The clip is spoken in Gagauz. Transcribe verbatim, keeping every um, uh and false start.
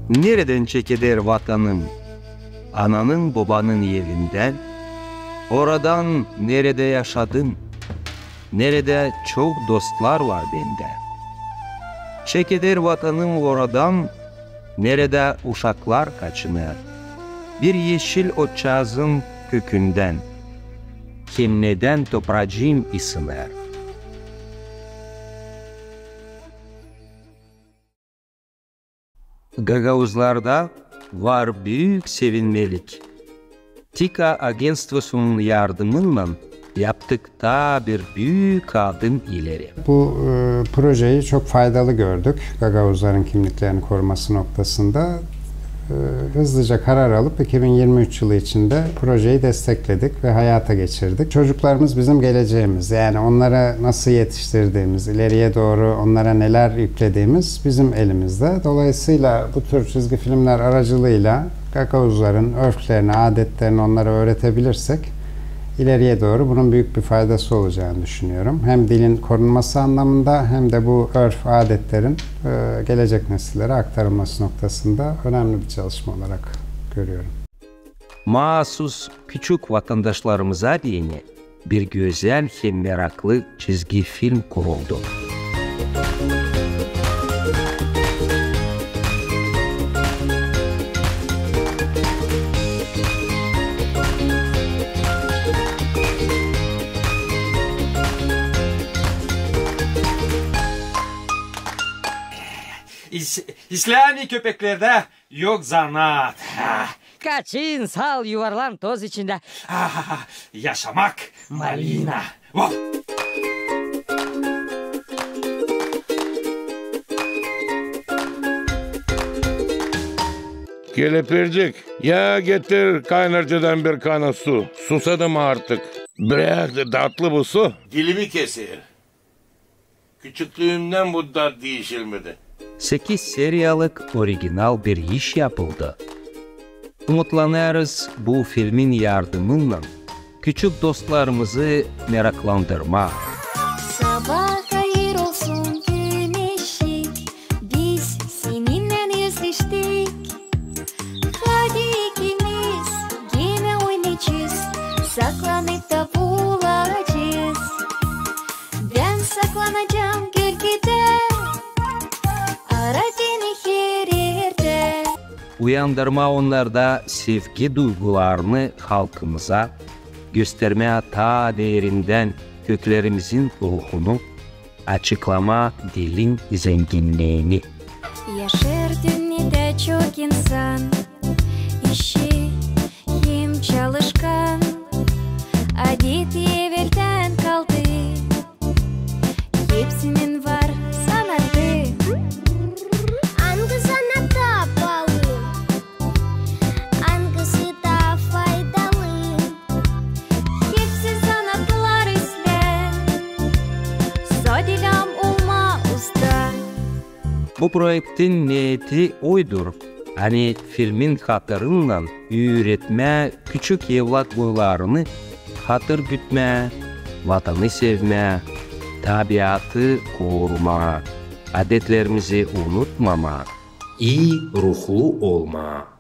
Neredän çekeder vatanım? Ananın, bobanın evindän, oradan, neredä yaşadım, neredä çok dostlar var bendä. Çekeder vatanım oradan, neredä uşaklar kaçınêr, bir eşil otçaazın kökündän, hem nedän topraciim isınêr. Gagauzlarda var büük sevinmelik. TİKA agentstvosunun yardımınnan yaptık taa bir büük adım ileri. Bu, e, projeyi çok faydalı gördük Gagauzların kimliklerini koruması noktasında. E, hızlıca karar alıp iki bin yirmi üç yılı içinde projeyi destekledik ve hayata geçirdik. Çocuklarımız bizim geleceğimiz. Yani onları nasıl yetiştirdiğimiz, ileriye doğru onlara neler yüklediğimiz bizim elimizde. Dolayısıyla bu tür çizgi filmler aracılığıyla Gagauzların örflerini, adetlerini onlara öğretebilirsek ileriye doğru bunun büyük bir faydası olacağını düşünüyorum. Hem dilin korunması anlamında hem de bu örf adetlerin, e, gelecek nesillere aktarılması noktasında önemli bir çalışma olarak görüyorum. Maasuz küçük vatandaşlarımıza deyni bir gözäl hem meraklı çizgi film kuruldu. İs-, İslami köpeklerdä yok zanaat. Ah. Kaçın, sal, yuvarlan toz içindä. Ah, yaşamak malina. Vov! Kelepircik, ya getir kaynarcadan bir kana su. Susadım artık. Brak, tatlı bu su. Dilimi keser. Küçüklüümdän bu tat diişilmedi. Sekiz seriyalık original bir iş yapıldı. Umutlanêrız bu filmin yardımınnan küçük dostlarımızı meraklandırmaa. Sabaa hayır olsun güneşi, biz seninnän özleştik. Hadi ikimiz genä oynaycez, saklanıp da bulacez. Bän saklanacam gölgedä, ara beni her erdä. Uyandırmaa onnarda sevgi duygularını halkımıza, göstermää taa derindän köklerimizin ruhunu, açıklamaa dilin zenginniini. Yaşêêr dünnedä çok insan, işçi hem çalışkan. Adet eveldän kaldı, hepsinin var zanaatı. Angı zanaat taa paalı, angısı taa faydalı? Hepsi zanaatlar islää, sade lääzım olmaa usta. Bu proektin neeti oydur, ani filmin hatırınnan üüretmää küçük evlat boylarını hatır gütmää, vatanı sevmää, tabiatı korumaa, adetlerimizi unutmamaa, ii ruhlu olmaa.